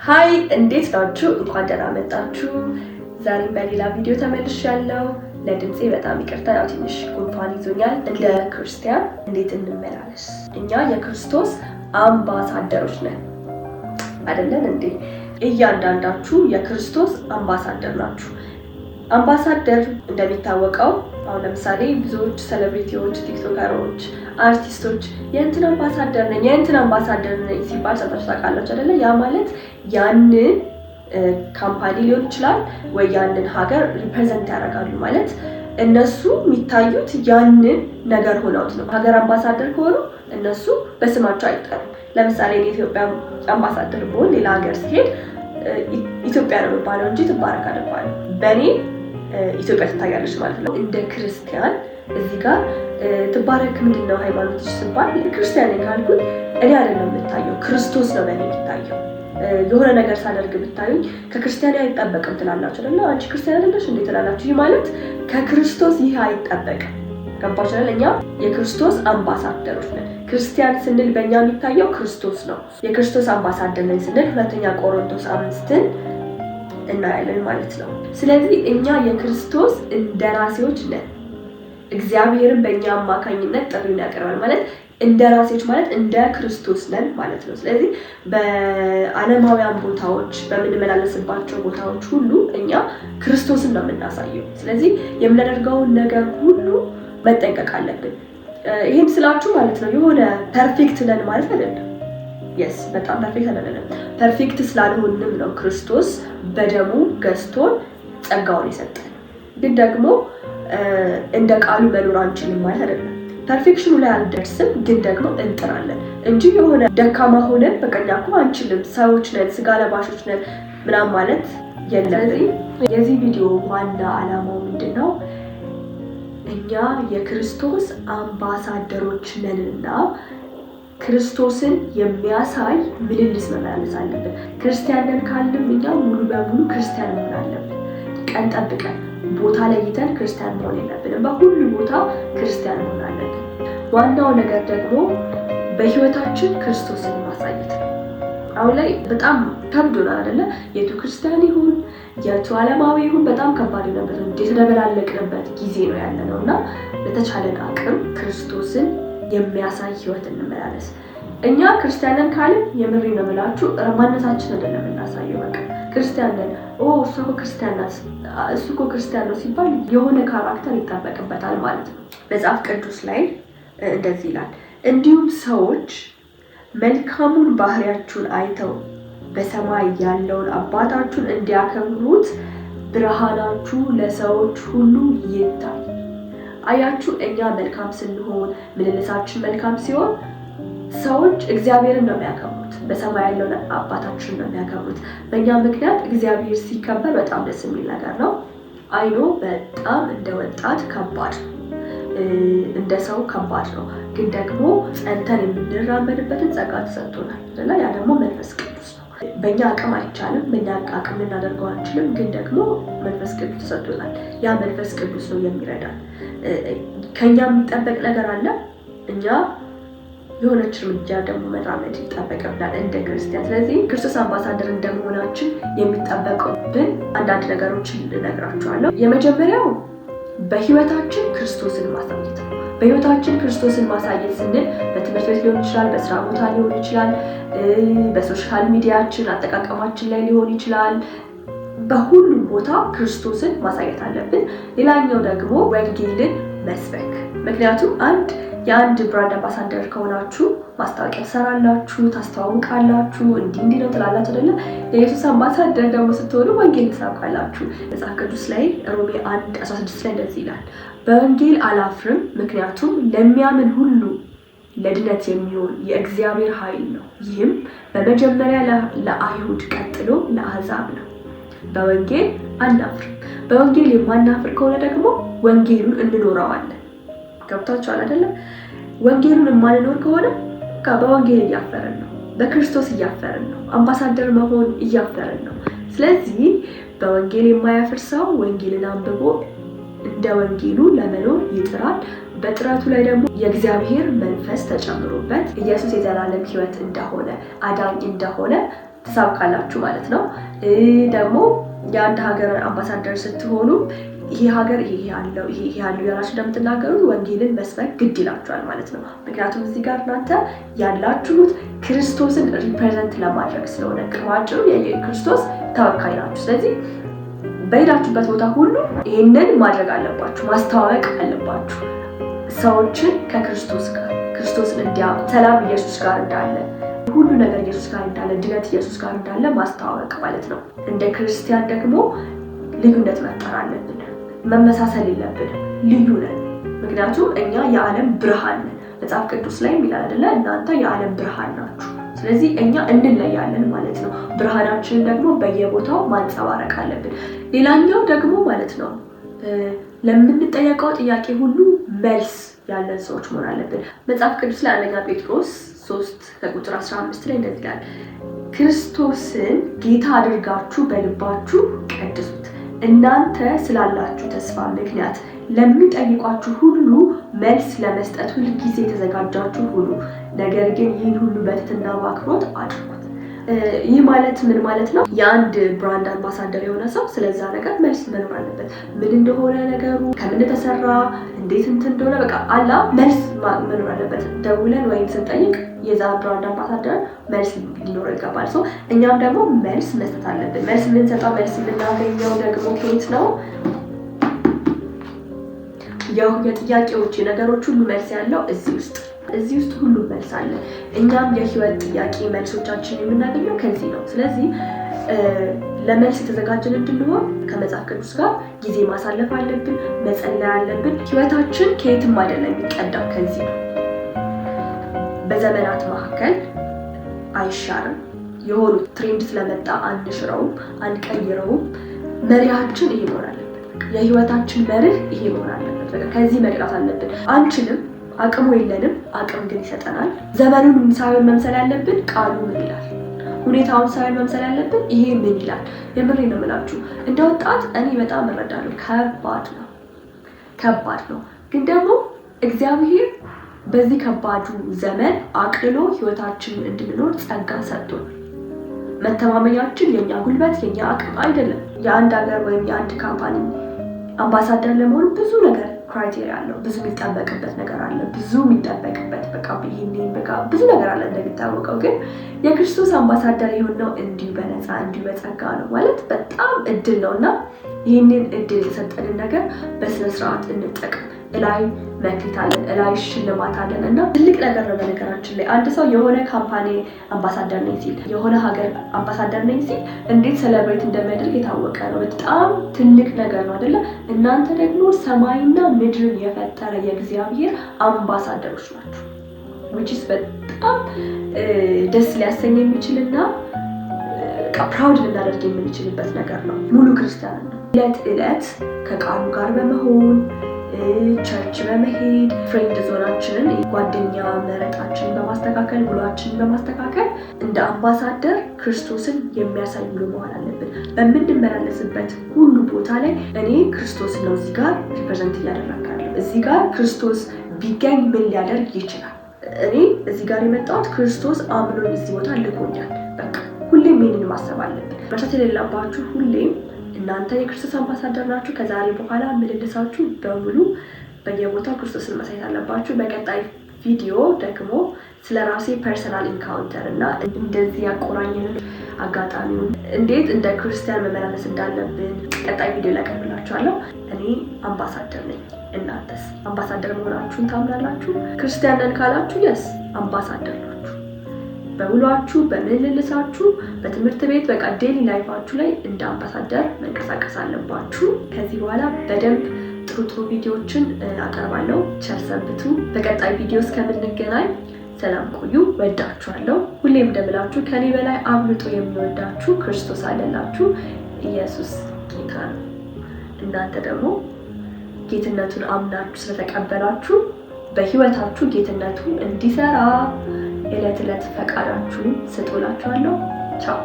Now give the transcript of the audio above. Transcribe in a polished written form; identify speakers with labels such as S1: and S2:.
S1: Hi፣ እንዴት ናችሁ? እንኳን ደህና መጣችሁ። ዛሬም በሌላ ቪዲዮ ተመልሻለሁ። ለድምፄ በጣም ይቅርታ፣ ያው ትንሽ ጉንፋን ይዞኛል። እንደ ክርስቲያን እንዴት እንመላለስ? እኛ የክርስቶስ አምባሳደሮች ነን አይደለን እንዴ? እያንዳንዳችሁ የክርስቶስ አምባሳደር ናችሁ። አምባሳደር እንደሚታወቀው አሁን ለምሳሌ ብዙዎች celebrity ዎች፣ ቲክቶከሮች፣ አርቲስቶች የእንትን አምባሳደር ነኝ፣ የእንትን አምባሳደር ነኝ ሲባል ሰምታችሁ ታውቃላችሁ አይደለ? ያ ማለት ያንን company ሊሆን ይችላል ወይ ያንን ሀገር represent ያደርጋሉ፣ ማለት እነሱ የሚታዩት ያንን ነገር ሆነውት ነው። ሀገር አምባሳደር ከሆኑ እነሱ በስማቸው አይጠሩም። ለምሳሌ እኔ ኢትዮጵያ አምባሳደር ብሆን ሌላ ሀገር ስሄድ ኢትዮጵያ ነው የምባለው እንጂ ትባረክ አልባልም። በእኔ ኢትዮጵያ ትታያለች ማለት ነው። እንደ ክርስቲያን እዚህ ጋር ትባረክ ምንድን ነው ሃይማኖትሽ ስባል ክርስቲያን ነኝ ካልኩኝ እኔ አይደለም የምታየው፣ ክርስቶስ ነው በእኔ የሚታየው። የሆነ ነገር ሳደርግ ብታዩኝ ከክርስቲያን አይጠበቅም ትላላችሁ አይደለ? አንቺ ክርስቲያን አይደለሽ እንዴ ትላላችሁ። ይህ ማለት ከክርስቶስ ይህ አይጠበቅም። ገባችሁ አይደል? እኛ የክርስቶስ አምባሳደሮች ነን። ክርስቲያን ስንል በእኛ የሚታየው ክርስቶስ ነው። የክርስቶስ አምባሳደር ነን ስንል ሁለተኛ ቆሮንቶስ 5ን እናያለን ማለት ነው። ስለዚህ እኛ የክርስቶስ እንደራሴዎች ነን። እግዚአብሔርን በእኛ አማካኝነት ጥሪውን ያቀርባል፣ ማለት እንደራሴዎች ማለት እንደ ክርስቶስ ነን ማለት ነው። ስለዚህ በዓለማውያን ቦታዎች፣ በምንመላለስባቸው ቦታዎች ሁሉ እኛ ክርስቶስን ነው የምናሳየው። ስለዚህ የምናደርገውን ነገር ሁሉ መጠንቀቅ አለብን። ይህም ስላችሁ ማለት ነው የሆነ perfect ነን ማለት አይደለም። Yes፣ በጣም perfect አይደለንም። Perfect ስላልሆንም ነው ክርስቶስ በደሙ ገዝቶን ጸጋውን የሰጠን። ግን ደግሞ እንደ ቃሉ መኖር አንችልም ማለት አይደለም። Perfection ኑ ላይ አንደርስም፣ ግን ደግሞ እንጥራለን እንጂ የሆነ ደካማ ሆነን በቃ እኛ እኮ አንችልም፣ ሰዎች ነን፣ ስጋ ለባሾች ነን ምናምን ማለት የለብንም። የዚህ ቪዲዮ ዋና ዓላማው ምንድን ነው? እኛ የክርስቶስ አምባሳደሮች ነንና ክርስቶስን የሚያሳይ ምልልስ መመላለስ አለብን። ክርስቲያን ነን ካልንም እኛ ሙሉ በሙሉ ክርስቲያን መሆን አለብን። ቀን ጠብቀን ቦታ ለይተን ክርስቲያን መሆን የለብንም። በሁሉ ቦታ ክርስቲያን መሆን አለብን። ዋናው ነገር ደግሞ በህይወታችን ክርስቶስን ማሳየት ነው። አሁን ላይ በጣም ከብዶናል አይደለ? የቱ ክርስቲያን ይሁን የቱ ዓለማዊ ይሁን በጣም ከባድ የሆነበት፣ የተደበላለቅንበት ጊዜ ነው ያለ ነው። እና በተቻለን አቅም ክርስቶስን የሚያሳይ ህይወት እንመላለስ። እኛ ክርስቲያን ነን ካልን የምሬ ነው የምላችሁ ማንነታችን አይደለም የምናሳየው። በቃ ክርስቲያን ነን፣ ኦ እሷ እኮ ክርስቲያን ናት፣ እሱ እኮ ክርስቲያን ነው ሲባል የሆነ character ይጠበቅበታል ማለት ነው። መጽሐፍ ቅዱስ ላይ እንደዚህ ይላል፣ እንዲሁም ሰዎች መልካሙን ባህሪያችሁን አይተው በሰማይ ያለውን አባታችሁን እንዲያከብሩት ብርሃናችሁ ለሰዎች ሁሉ ይታይ። አያችሁ፣ እኛ መልካም ስንሆን፣ ምልልሳችን መልካም ሲሆን ሰዎች እግዚአብሔርን ነው የሚያከብሩት። በሰማይ ያለውን አባታችንን ነው የሚያከብሩት። በእኛ ምክንያት እግዚአብሔር ሲከበር በጣም ደስ የሚል ነገር ነው። I know በጣም እንደ ወጣት ከባድ ነው፣ እንደ ሰው ከባድ ነው። ግን ደግሞ ጸንተን የምንራመድበትን ጸጋ ተሰጥቶናል አይደለ? ያ ደግሞ መንፈስ ቅዱስ ነው። በእኛ አቅም አይቻልም፣ በእኛ አቅም ልናደርገው አንችልም። ግን ደግሞ መንፈስ ቅዱስ ተሰጥቶናል። ያ መንፈስ ቅዱስ ነው የሚረዳን። ከኛ የሚጠበቅ ነገር አለ። እኛ የሆነች እርምጃ ደግሞ መራመድ ይጠበቅብናል እንደ ክርስቲያን። ስለዚህ ክርስቶስ አምባሳደር እንደመሆናችን የሚጠበቅብን አንዳንድ ነገሮችን ልነግራችኋለሁ። የመጀመሪያው በህይወታችን ክርስቶስን ማሳየት ነው። በህይወታችን ክርስቶስን ማሳየት ስንል በትምህርት ቤት ሊሆን ይችላል፣ በስራ ቦታ ሊሆን ይችላል፣ በ social media ችን አጠቃቀማችን ላይ ሊሆን ይችላል። በሁሉም ቦታ ክርስቶስን ማሳየት አለብን። ሌላኛው ደግሞ ወንጌልን መስበክ። ምክንያቱም የአንድ brand ambassador ከሆናችሁ ማስታወቂያ ትሰራላችሁ፣ ታስተዋውቃላችሁ፣ እንዲህ እንዲህ ነው ትላላችሁ አይደለ? የኢየሱስ አምባሳደር ደግሞ ስትሆኑ ወንጌል ትሰብካላችሁ። መጽሐፍ ቅዱስ ላይ ሮሜ 1:16 ላይ እንደዚህ ይላል፣ በወንጌል አላፍርም፣ ምክንያቱም ለሚያምን ሁሉ ለድነት የሚሆን የእግዚአብሔር ኃይል ነው። ይህም በመጀመሪያ ለአይሁድ ቀጥሎ ለአሕዛብ ነው። በወንጌል አናፍርም። በወንጌል የማናፍር ከሆነ ደግሞ ወንጌሉን እንኖረዋለን። ገብቷችኋል አይደለም? ወንጌሉን የማንኖር ከሆነ በወንጌል እያፈርን ነው፣ በክርስቶስ እያፈርን ነው፣ አምባሳደር መሆን እያፈርን ነው። ስለዚህ በወንጌል የማያፍር ሰው ወንጌልን አንብቦ እንደ ወንጌሉ ለመኖር ይጥራል። በጥረቱ ላይ ደግሞ የእግዚአብሔር መንፈስ ተጨምሮበት ኢየሱስ የዘላለም ሕይወት እንደሆነ፣ አዳኝ እንደሆነ ትሰብካላችሁ ማለት ነው። ደግሞ የአንድ ሀገር አምባሳደር ስትሆኑ ይሄ ሀገር ይሄ ያለው ይሄ ያለው ያላችሁ እንደምትናገሩት ወንጌልን መስበክ ግድ ይላችኋል ማለት ነው። ምክንያቱም እዚህ ጋር እናንተ ያላችሁት ክርስቶስን represent ለማድረግ ስለሆነ ባጭሩ የክርስቶስ ተወካይ ናችሁ። ስለዚህ በሄዳችሁበት ቦታ ሁሉ ይህንን ማድረግ አለባችሁ፣ ማስተዋወቅ አለባችሁ ሰዎችን ከክርስቶስ ጋር፣ ክርስቶስን እንዲያውቁ፣ ሰላም ኢየሱስ ጋር እንዳለ፣ ሁሉ ነገር ኢየሱስ ጋር እንዳለ፣ ድነት ኢየሱስ ጋር እንዳለ ማስተዋወቅ ማለት ነው። እንደ ክርስቲያን ደግሞ ልዩነት መፍጠር አለብን። መመሳሰል የለብንም። ልዩ ነን። ምክንያቱም እኛ የዓለም ብርሃን ነን። መጽሐፍ ቅዱስ ላይ ይላል አይደለ? እናንተ የዓለም ብርሃን ናችሁ። ስለዚህ እኛ እንለያለን ማለት ነው። ብርሃናችንን ደግሞ በየቦታው ማንጸባረቅ አለብን። ሌላኛው ደግሞ ማለት ነው ለምንጠየቀው ጥያቄ ሁሉ መልስ ያለን ሰዎች መሆን አለብን። መጽሐፍ ቅዱስ ላይ አንደኛ ጴጥሮስ 3 ከቁጥር 15 ላይ እንደዚህ ይላል፣ ክርስቶስን ጌታ አድርጋችሁ በልባችሁ ቀድሱት። እናንተ ስላላችሁ ተስፋ ምክንያት ለሚጠይቋችሁ ሁሉ መልስ ለመስጠት ሁል ጊዜ የተዘጋጃችሁ ሁኑ። ነገር ግን ይህን ሁሉ በትህትና በአክብሮት አድርጉት። ይህ ማለት ምን ማለት ነው? የአንድ brand ambassador የሆነ ሰው ስለዛ ነገር መልስ መኖር አለበት። ምን እንደሆነ ነገሩ፣ ከምን እንደተሰራ፣ እንዴት እንትን እንደሆነ በቃ አላ መልስ መኖር አለበት። ደውለን ወይም ስንጠይቅ የዛ brand ambassador መልስ ሊኖረው ይገባል። So እኛም ደግሞ መልስ መስጠት አለብን። መልስ የምንሰጠው፣ መልስ የምናገኘው ደግሞ ከየት ነው? የጥያቄዎች የነገሮች ሁሉ መልስ ያለው እዚህ ውስጥ ሁሉም መልስ አለ። እኛም የህይወት ጥያቄ መልሶቻችን የምናገኘው ከዚህ ነው። ስለዚህ ለመልስ የተዘጋጀን እንድንሆን ከመጽሐፍ ቅዱስ ጋር ጊዜ ማሳለፍ አለብን፣ መጸለይ አለብን። ህይወታችን ከየትም አይደለም የሚቀዳው፣ ከዚህ ነው። በዘመናት መካከል አይሻርም። የሆኑ trend ስለመጣ አንሽረውም፣ አንቀይረውም። መሪያችን ይሄ መሆን አለበት። የህይወታችን መርህ ይሄ መሆን አለበት። በቃ ከዚህ መቅዳት አለብን። አንችልም፣ አቅሙ የለንም። አቅም ግን ይሰጠናል። ዘመኑን ሳይሆን መምሰል ያለብን ቃሉ ምን ይላል፣ ሁኔታውን ሳይሆን መምሰል ያለብን ይሄ ምን ይላል። የምሬ ነው የምላችሁ። እንደ ወጣት እኔ በጣም እረዳለሁ። ከባድ ነው፣ ከባድ ነው። ግን ደግሞ እግዚአብሔር በዚህ ከባዱ ዘመን አቅልሎ ህይወታችንን እንድንኖር ጸጋ ሰጥቶናል። መተማመኛችን የኛ ጉልበት፣ የኛ አቅም አይደለም። የአንድ ሀገር ወይም የአንድ company አምባሳደር ለመሆን ብዙ ነገር criteria አለው። ብዙ የሚጠበቅበት ነገር አለ። ብዙ የሚጠበቅበት በቃ ይሄን በቃ ብዙ ነገር አለ እንደሚታወቀው። ግን የክርስቶስ አምባሳደር የሆነው እንዲሁ በነፃ፣ እንዲሁ በጸጋ ነው ማለት በጣም እድል ነው እና ይህንን እድል የተሰጠንን ነገር በስነስርዓት እንጠቀም። እላይ መክሊት አለን፣ እላይ ሽልማት አለን እና ትልቅ ነገር ነው። በነገራችን ላይ አንድ ሰው የሆነ company አምባሳደር ነኝ ሲል፣ የሆነ ሀገር አምባሳደር ነኝ ሲል እንዴት celebrate እንደሚያደርግ የታወቀ ነው። በጣም ትልቅ ነገር ነው አይደለ? እናንተ ደግሞ ሰማይና ምድርን የፈጠረ የእግዚአብሔር አምባሳደሮች ናችሁ። Which is በጣም ደስ ሊያሰኝ የሚችልና proud ልናደርግ የምንችልበት ነገር ነው። ሙሉ ክርስቲያን ነው። ዕለት ዕለት ከቃሉ ጋር በመሆን፣ church በመሄድ፣ friend zone ኣችንን፣ ጓደኛ መረጣችንን በማስተካከል፣ ውሏችንን በማስተካከል እንደ አምባሳደር ክርስቶስን የሚያሳይ ውሎ መዋል አለብን። በምንመላለስበት ሁሉ ቦታ ላይ እኔ ክርስቶስን ነው እዚህ ጋር represent እያደረግኩ ያለው። እዚህ ጋር ክርስቶስ ቢገኝ ምን ሊያደርግ ይችላል? እኔ እዚህ ጋር የመጣሁት ክርስቶስ አምኖኝ እዚህ ቦታ ልኮኛል። በቃ ሁሌም ይህንን ማሰብ አለብን። መርሳት የሌለባችሁ ሁሌም እናንተ የክርስቶስ አምባሳደር ናችሁ። ከዛሬ በኋላ ምልልሳችሁ በሙሉ በየቦታው ክርስቶስን ማሳየት አለባችሁ። በቀጣይ ቪዲዮ ደግሞ ስለ ራሴ personal encounter እና እንደዚህ ያቆራኘንን አጋጣሚውን፣ እንዴት እንደ ክርስቲያን መመላለስ እንዳለብን ቀጣይ ቪዲዮ ላይ አቀርብላችኋለሁ። እኔ አምባሳደር ነኝ። እናንተስ አምባሳደር መሆናችሁን ታምናላችሁ? ክርስቲያን ነን ካላችሁ yes፣ አምባሳደር ናችሁ። በውሏችሁ፣ በምልልሳችሁ፣ በትምህርት ቤት፣ በቃ daily life ኣችሁ ላይ እንደ አምባሳደር መንቀሳቀስ አለባችሁ። ከዚህ በኋላ በደንብ ጥሩ ጥሩ ቪዲዮዎችን አቀርባለሁ። ቸር ሰንብቱ። በቀጣይ ቪዲዮ እስከምንገናኝ ሰላም ቆዩ። ወዳችኋለሁ። ሁሌም እንደምላችሁ ከኔ በላይ አብልጦ የሚወዳችሁ ክርስቶስ አለላችሁ። ኢየሱስ ጌታ ነው። እናንተ ደግሞ ጌትነቱን አምናችሁ ስለተቀበላችሁ በህይወታችሁ ጌትነቱ እንዲሰራ ዕለት ዕለት ፈቃዳችሁን ስጡ እላችኋለሁ። ቻው።